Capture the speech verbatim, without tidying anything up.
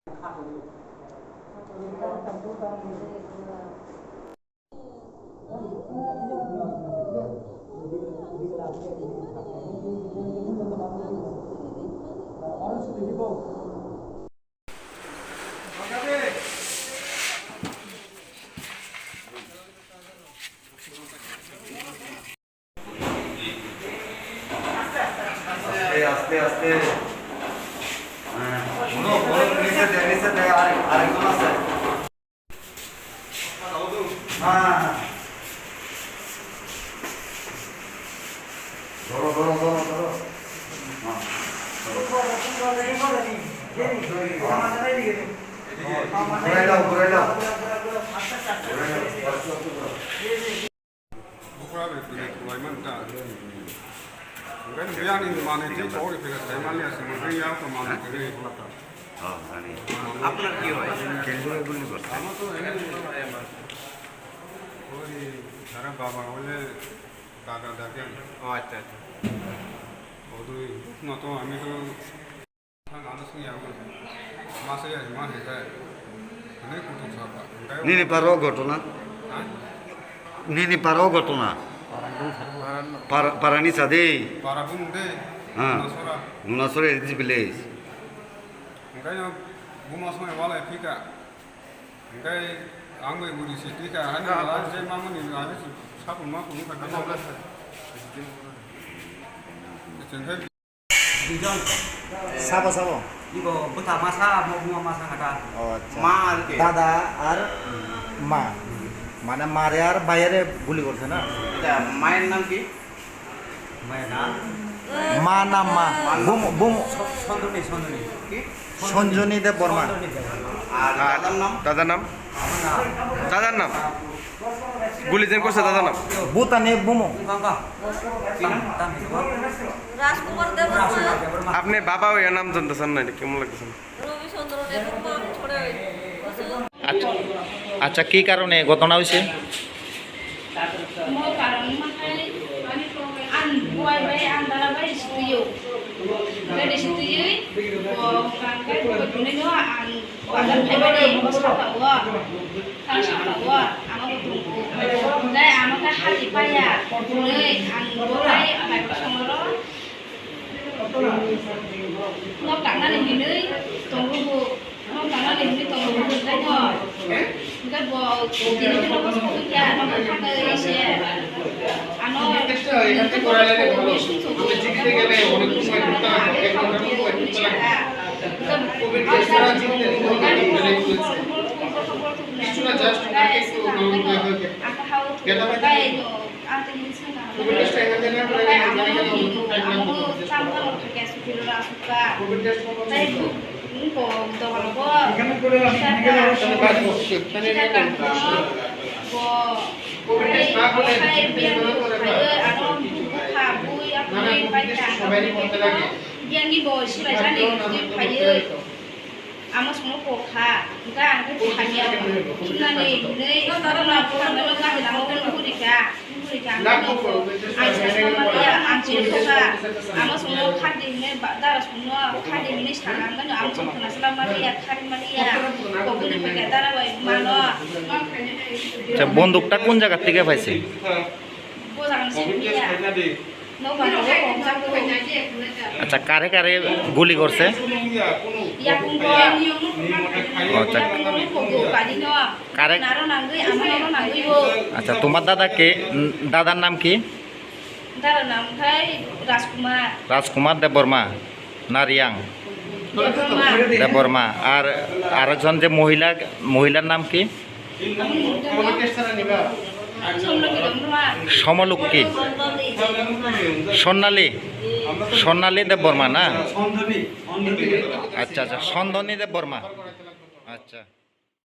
আস্তে, আস্তে, আস্তে। হ্যাঁ, বলো, বলো, নিচে দে, নিচে দে, আরেক-, আরেকজন আছে। হ্যাঁ, হ্যাঁ, হ্যাঁ। ধরো, ধরো, ধরো, ধরো। হ্যাঁ, ধরো। ঘুরাই দাও, ঘুরাই দাও। ঘুরাই দাও, আস্তে, আস্তে ঘুরাও। Bukra be bini kulai man ta. Ngai biang ni mane ti kori pila sai man ya sima bini ya ko mane kiri. Oh, ani. Apnar ki hoy? Kendra guli bas. Ama to eni oi, sara baba hole dada dadi. Oh, acha, acha. Odui, no to ami to Nini paro ghotona? Nini paro ghotona? Para, parani sade? Para bung de. Ha. Gunasora. Gunasora is this village. Ngai no buma song wala phika. Ngai ang bai buri si phika. Ani wala je mamuni ani sapun ma kunu ka. Sabo, sabo. Ibo bwtha masa, mo buma masa kata. Oh, acha. Ma ar ke? Dada ar ma. Mane mare ar bayare guli gorse na? Acha, mayer nam ki? Mayer nam? Ma na ma. Bum, bum. Sondoni, Sondoni. Ki? Sonjoni Debbarma. Sondoni Debbarma. Ar dadar nam? Dadar nam? Dadar nam? Guli jen korsa dadar nam? Butani bumung. রাজকুমার দেববর্মা। আপনি বাবা হয়ে নাম জানতে চান না, এটা কেমন লাগতেছে? রবিচন্দ্র দেববর্মা, আমি ছোট হই। আচ্ছা, আচ্ছা, কি কারণে ঘটনা হয়েছে? Mo karon makai, ang buai bai, ang dara bai situyo. Bai situyo, bo kangkai bo tunino ang bazar phaibai de, bo saka o. Ang saka o, ang bo tungku. Dai ang kha hati paya, tunoi ang bo bai bai songoro. Nok tangnani hinwi tongo bo. Nok tangnani hinwi tongo bo hwnkhai no. Hwnkhe bo tini kheno bwskango khe ano kha khe se. Ano tini kheno bwskango sumsok bo. Ang kha hao tongkha bai no. Ang tini swnam. Okai ang no hino, ang no cham galo thakya sukiro ra sukha. Tai bo, bo dogan bo, saka, saka tangkha, bo, tai okai biang bo phaiyo, ano bukha, bui, aphai, paikha, ano biyangni bo sibai jani, bui phaiyo. Amo songno kok kha, hwnkhe ang khe thangya, himnani hinwi, ano buphang no kahilamo phone hurikha, hurikha ang khe nukgo, ang se songmani ya, ang se kok kha, amo songno khardi hinwi ba-, dara songno khardi hinwi sakha, hwnkhe amo song khna swlangmani ya, kharmani ya, kok hwnwi phaikha dara bai mano. Acha, bondukta kun jaga theke phaise? Bo jaga se hinwi ya. Acha, kare kare guli gorse? O, acha. Kare? Acha, tomar dada ke, dadar nam ki? Dadar nam khai Rajkumar. Rajkumar Debbarma na Riang? Debbarma. Debbarma. Ar, ar ekjon je mohila, mohilar nam ki? Somolokki. Sonnali. Sonnali Debbarma na? Acha, acha. Sondoni Debbarma. Acha.